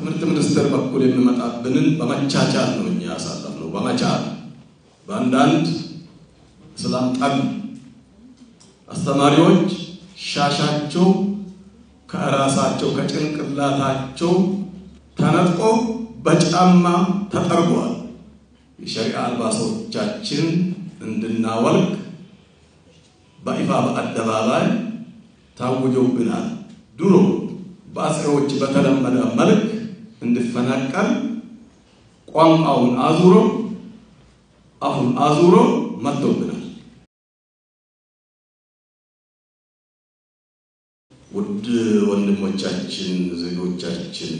በትምህርት ሚኒስቴር በኩል የሚመጣብንን በመቻቻል ነው እኛ ያሳለፍነው። በመቻል በአንዳንድ እስላም ጠል አስተማሪዎች ሻሻቸው ከራሳቸው ከጭንቅላታቸው ተነጥቆ በጫማ ተጠርጓል። የሸሪዓ አልባሶቻችን እንድናወልቅ በይፋ በአደባባይ ታውጆብናል። ድሮ በአፄዎች በተለመደ መልክ እንድፈናቀል ቋንቋውን አዙሮ አፉን አዙሮ መጥቶብናል። ውድ ወንድሞቻችን፣ ዜጎቻችን፣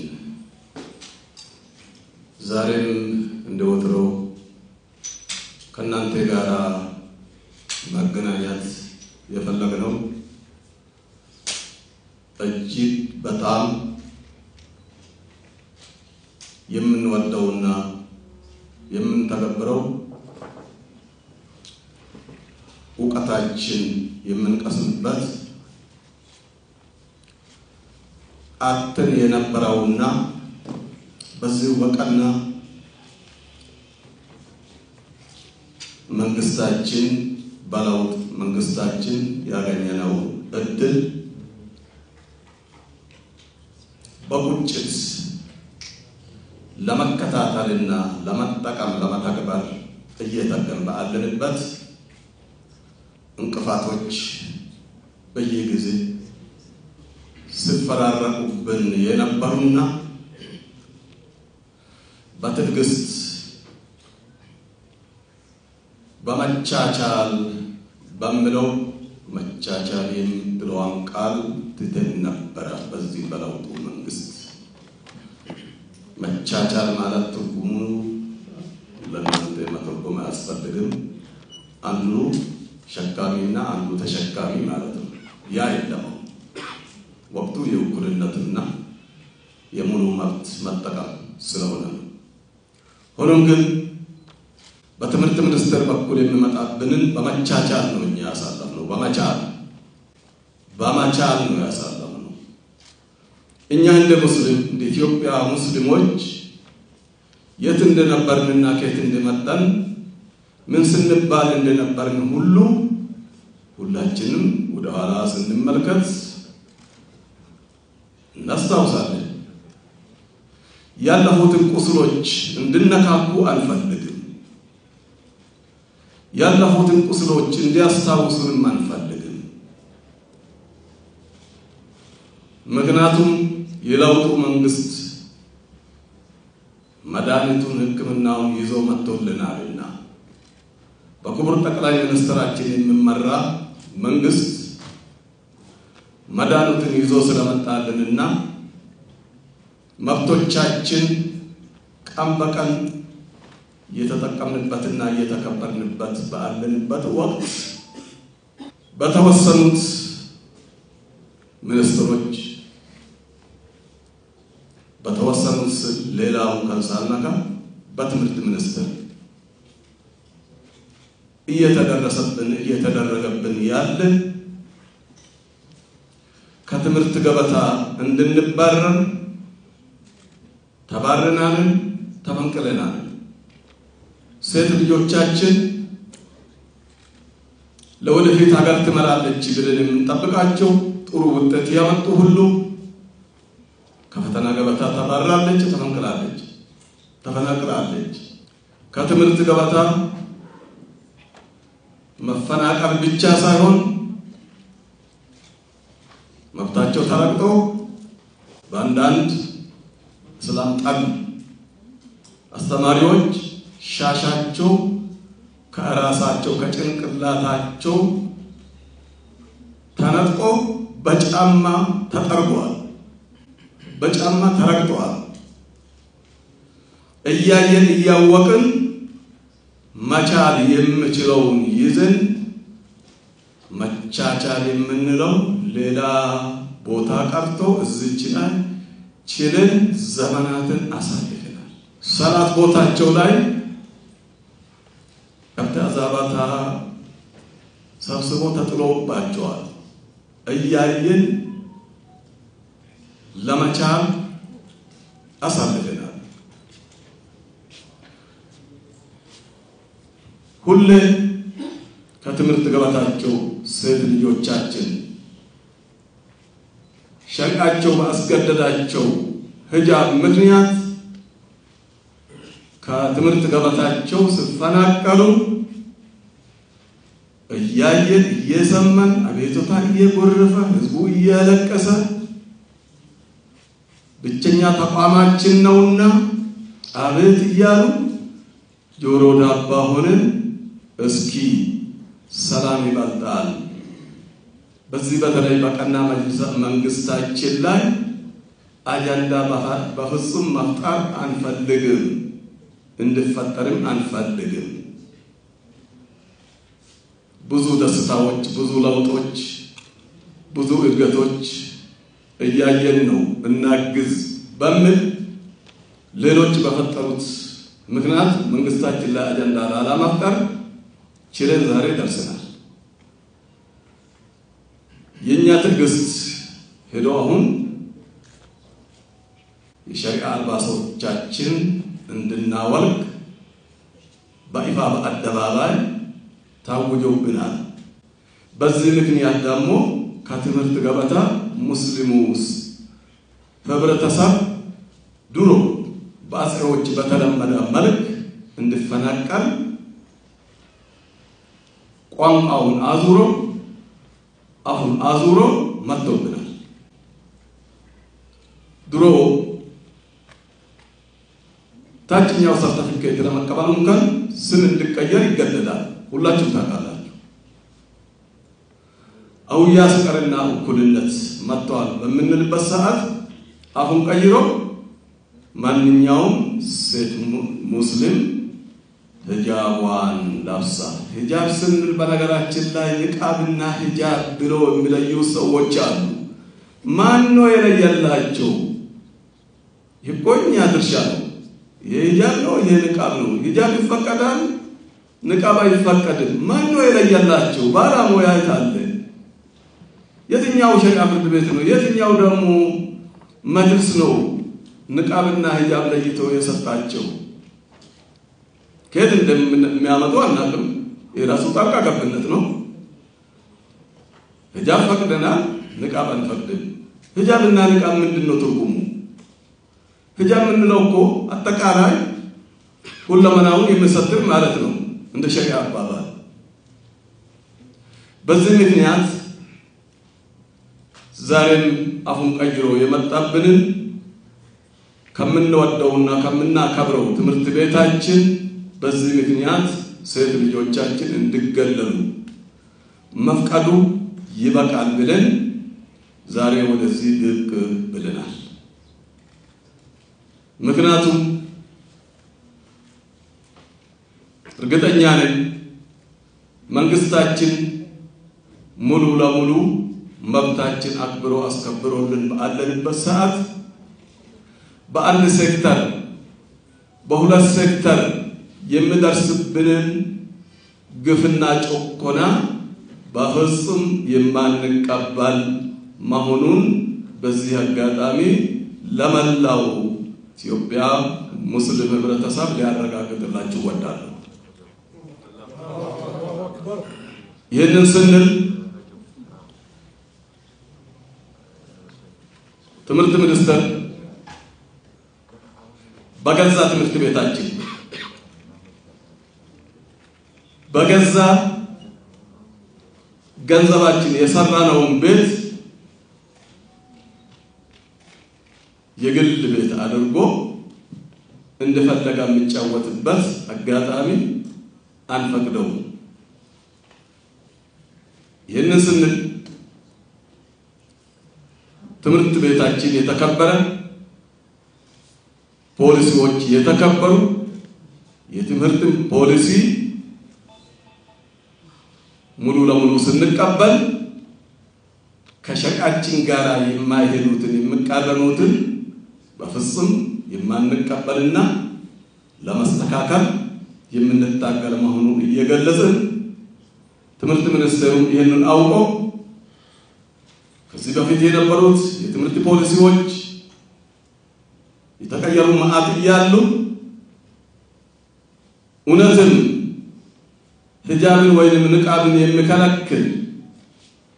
ዛሬም እንደወትሮው ከእናንተ ጋር መገናኘት የፈለግነው እጅግ በጣም የምንወደውና የምንተገብረው እውቀታችን የምንቀስምበት አጥተን የነበረውና በዚሁ በቀና መንግስታችን በለውጥ መንግስታችን ያገኘነው እድል በቁጭት ለመከታተልና ለመጠቀም ለመተግበር እየተገን ባለንበት እንቅፋቶች በየጊዜ ሲፈራረቁብን የነበሩና በትዕግስት በመቻቻል በሚለው መቻቻል የምትለዋን ቃል ትተን ነበረ። በዚህ በለውጡ መንግስት መቻቻል ማለት ትርጉሙ ለእናንተ መተርጎም አያስፈልግም። አንዱ ሸካሚና አንዱ ተሸካሚ ማለት ነው። ያ የለም። ወቅቱ የእኩልነትና የሙሉ መብት መጠቀም ስለሆነ ነው። ሆኖም ግን በትምህርት ሚኒስቴር በኩል የሚመጣብንን በመቻቻል ነው እኛ ያሳለፍነው። በመቻል ነው ያሳለፍነው። እኛ እንደ ሙስሊም እንደ ኢትዮጵያ ሙስሊሞች የት እንደነበርንና ከየት እንደመጣን ምን ስንባል እንደነበርን ሁሉ ሁላችንም ወደ ኋላ ስንመልከት እናስታውሳለን። ያለፉትን ቁስሎች እንድነካኩ አንፈልግም። ያለፉትን ቁስሎች እንዲያስታውሱንም አንፈልግም። ምክንያቱም የለውጡ መንግስት መድኃኒቱን ሕክምናውን ይዞ መጥቶልናልና በክቡር ጠቅላይ ሚኒስትራችን የሚመራ መንግስት መድኃኒቱን ይዞ ስለመጣልንና መብቶቻችን ቀን በቀን እየተጠቀምንበትና እየተከበርንበት ባለንበት ወቅት በተወሰኑት ሚኒስትሮች በተወሰኑት ሌላው ሳልነካ በትምህርት ሚኒስትር እየተደረሰብን እየተደረገብን ያለ ከትምህርት ገበታ እንድንባረር ተባረናል፣ ተፈንቅለናል። ሴት ልጆቻችን ለወደፊት ሀገር ትመራለች ብለን የምንጠብቃቸው ጥሩ ውጤት ያመጡ ሁሉ ከፈተና ገበታ ተባራለች፣ ተፈንቅላለች፣ ተፈናቅላለች። ከትምህርት ገበታ መፈናቀል ብቻ ሳይሆን መብታቸው ተረግጦ በአንዳንድ እስላም ጠል አስተማሪዎች ሻሻቸው ከራሳቸው ከጭንቅላታቸው ተነጥቆ በጫማ ተጠርጓል፣ በጫማ ተረግጧል። እያየን እያወቅን መቻል የምችለውን ይዘን መቻቻል የምንለው ሌላ ቦታ ቀርቶ እዚች ላይ ችለን ዘመናትን አሳልፈናል። ሰላት ቦታቸው ላይ ከብት አዛባታ ሰብስቦ ተጥሎባቸዋል። እያየን ለመቻል አሳልፈናል። ሁሌ ከትምህርት ገበታቸው ሴት ልጆቻችን ሸሪዓቸው ባስገደዳቸው ሂጃብ ምክንያት ከትምህርት ገበታቸው ሲፈናቀሉ እያየን እየሰማን አቤቱታ እየጎረፈ ህዝቡ እያለቀሰ ብቸኛ ተቋማችን ነውና አቤት እያሉ ጆሮ ዳባ ሆነን እስኪ ሰላም ይበልጣል። በዚህ በተለይ በቀና መንግስታችን ላይ አጀንዳ በፍጹም መፍጠር አንፈልግም፣ እንዲፈጠርም አንፈልግም። ብዙ ደስታዎች፣ ብዙ ለውጦች፣ ብዙ እድገቶች እያየን ነው። እናግዝ በሚል ሌሎች በፈጠሩት ምክንያት መንግስታችን ላይ አጀንዳ ላለመፍጠር ችለን ዛሬ ደርሰናል። የኛ ትዕግስት ሄዶ አሁን የሸሪዓ አልባሶቻችን እንድናወልቅ በይፋ በአደባባይ ታውጆብናል። በዚህ ምክንያት ደግሞ ከትምህርት ገበታ ሙስሊሙ ህብረተሰብ ድሮ በአጼዎች በተለመደ መልክ እንዲፈናቀል ቋንቋውን አዙሮ አፉን አዙሮ መጥቶብናል። ድሮ ታችኛው ሰርተፊኬት ለመቀበል እንኳን ስም እንዲቀየር ይገደዳል። ሁላችሁም ታውቃላችሁ። አውያ ስቀርና እኩልነት መጥተዋል በምንልበት ሰዓት አፉን ቀይሮ ማንኛውም ሴት ሙስሊም ሂጃቧን ለብሳ፣ ሂጃብ ስንል በነገራችን ላይ ንቃብና ሂጃብ ብሎ የሚለዩ ሰዎች አሉ። ማን ነው የለየላቸው? ይህ እኮ የእኛ ድርሻ ነው። ይሄ ሂጃብ ነው፣ ይሄ ንቃብ ነው። ሂጃብ ይፈቀዳል፣ ንቃብ አይፈቀድም። ማን ነው የለየላቸው? ባለሙያ የት አለ? የትኛው ሸሪዓ ፍርድ ቤት ነው? የትኛው ደግሞ መጅልስ ነው ንቃብና ሂጃብ ለይተው የሰጣቸው? ከየት እንደሚያመጡ አናውቅም። የራሱ ጣልቃ ገብነት ነው። ሂጃብ ፈቅደናል፣ ንቃብ አንፈቅድም። ሂጃብና ንቃብ ምንድነው ትርጉሙ? ሂጃብ የምንለው እኮ አጠቃላይ ሁለመናውን የሚሰትር ማለት ነው እንደ ሸሪዓ አባባል። በዚህ ምክንያት ዛሬም አፉን ቀይሮ የመጣብንን ከምንወደውና ከምናከብረው ትምህርት ቤታችን በዚህ ምክንያት ሴት ልጆቻችን እንዲገለሉ መፍቀዱ ይበቃል ብለን ዛሬ ወደዚህ ብቅ ብለናል። ምክንያቱም እርግጠኛ ነኝ መንግስታችን ሙሉ ለሙሉ መብታችን አክብሮ አስከብሮልን ባለንበት ሰዓት በአንድ ሴክተር በሁለት ሴክተር የሚደርስብንን ግፍና ጭቆና በፍጹም የማንቀበል መሆኑን በዚህ አጋጣሚ ለመላው ኢትዮጵያ ሙስሊም ህብረተሰብ ሊያረጋግጥላችሁ እወዳለሁ። ይህንን ስንል ትምህርት ሚኒስቴር በገዛ ትምህርት ቤታችን በገዛ ገንዘባችን የሰራነውን ቤት የግል ቤት አድርጎ እንደፈለገ የሚጫወትበት አጋጣሚ አንፈቅደውም። ይህንን ስንል ትምህርት ቤታችን የተከበረ፣ ፖሊሲዎች የተከበሩ፣ የትምህርትን ፖሊሲ ሙሉ ለሙሉ ስንቀበል ከሸሪዓችን ጋር የማይሄዱትን የሚቃረኑትን በፍጹም የማንቀበልና ለመስተካከል የምንታገል መሆኑን እየገለጽን ትምህርት ሚኒስቴሩም ይህንን አውቆ ከዚህ በፊት የነበሩት የትምህርት ፖሊሲዎች ያልተቀየሩ መዓት እያሉ እውነትም ሂጃብን ወይንም ንቃብን የሚከለክል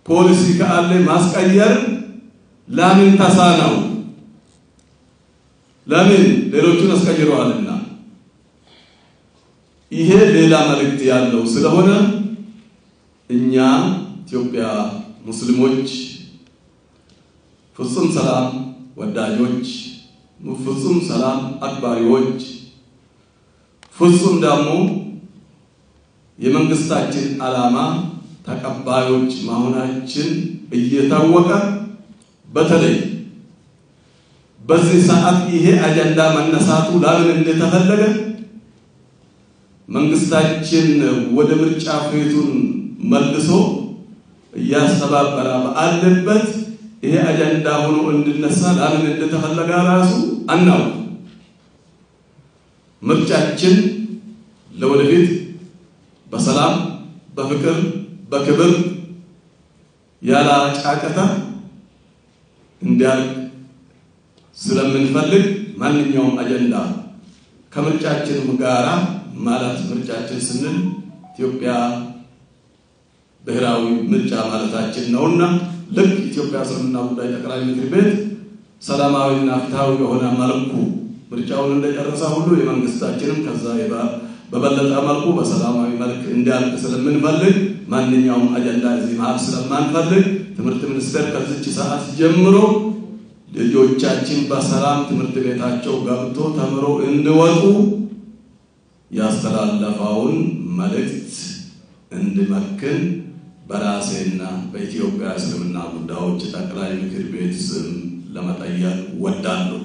ፖሊሲ ካለ ማስቀየር ለምን ተሳነው? ለምን ሌሎቹን አስቀይረዋልና? ይሄ ሌላ መልእክት ያለው ስለሆነ እኛ ኢትዮጵያ ሙስሊሞች ፍጹም ሰላም ወዳጆች፣ ፍጹም ሰላም አክባሪዎች፣ ፍጹም ደግሞ የመንግስታችን ዓላማ ተቀባዮች መሆናችን እየታወቀ በተለይ በዚህ ሰዓት ይሄ አጀንዳ መነሳቱ ለምን እንደተፈለገ መንግስታችን ወደ ምርጫ ፊቱን መልሶ እያስተባበረ ባለበት ይሄ አጀንዳ ሆኖ እንድነሳ ለምን እንደተፈለገ ራሱ አናውቅ። ምርጫችን ለወደፊት በሰላም፣ በፍቅር፣ በክብር ያለ ጫጫታ እንዲያልቅ ስለምንፈልግ ማንኛውም አጀንዳ ከምርጫችን ጋራ ማለት ምርጫችን ስንል ኢትዮጵያ ብሔራዊ ምርጫ ማለታችን ነውና ልክ ኢትዮጵያ እስልምና ጉዳይ ጠቅላይ ምክር ቤት ሰላማዊና ፍትሃዊ በሆነ መልኩ ምርጫውን እንደጨረሰ ሁሉ የመንግስታችንም ከዛ በበለጠ መልኩ በሰላማዊ መልክ እንዲያልቅ ስለምንፈልግ ማንኛውም አጀንዳ እዚህ መሀል ስለማንፈልግ ትምህርት ሚኒስቴር ከዚች ሰዓት ጀምሮ ልጆቻችን በሰላም ትምህርት ቤታቸው ገብቶ ተምሮ እንዲወጡ ያስተላለፈውን መልእክት እንዲመክን በራሴና በኢትዮጵያ እስልምና ጉዳዮች ጠቅላይ ምክር ቤት ስም ለመጠየቅ ወዳለሁ።